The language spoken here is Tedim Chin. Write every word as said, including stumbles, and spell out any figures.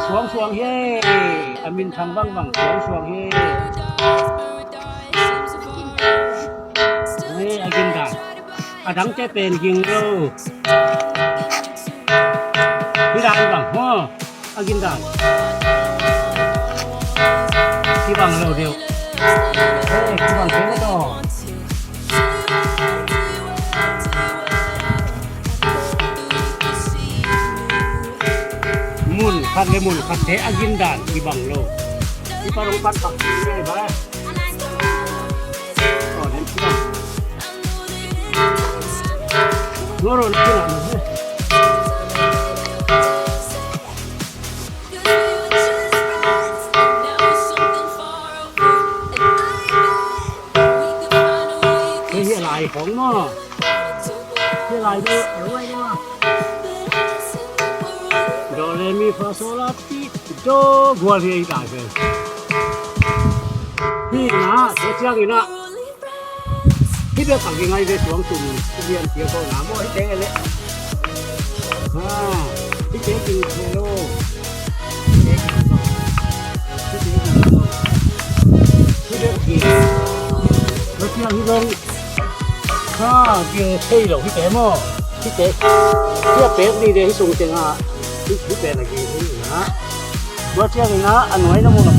Suangsuang hi. A minthang vangvang suangsuang hi. Hei, a gindan. A dangte pen ging lo. Hih dan bang maw. A gindan. Kibang lo deuh. Hei, kibang kei lo. Mun khat le mun khatte a gindan kibang lo. Hih pa dong pan pak kei ba. Hei, hih lai khong maw. Hih lai do, do, do, do. Do, re, mi, fa, so, la, ti, do, gual hi ei lai ve. Hih na, tua ciangin ah. Hih bek a ging ai ve suang tum, hih lian tia ko na maw, hih teng e le. Ha, hih teng ging ve lo. Hih teng ging ve lo. Hih teng ging ve lo. Hih bek ging. Tua ciang hih dong. Ha, ging thei lo hihte maw. Hihte. Hih a pek ni de hih sung teng ah. Hih, hih pen a ging thei na. Tua ciangin ah, a nuai na mun a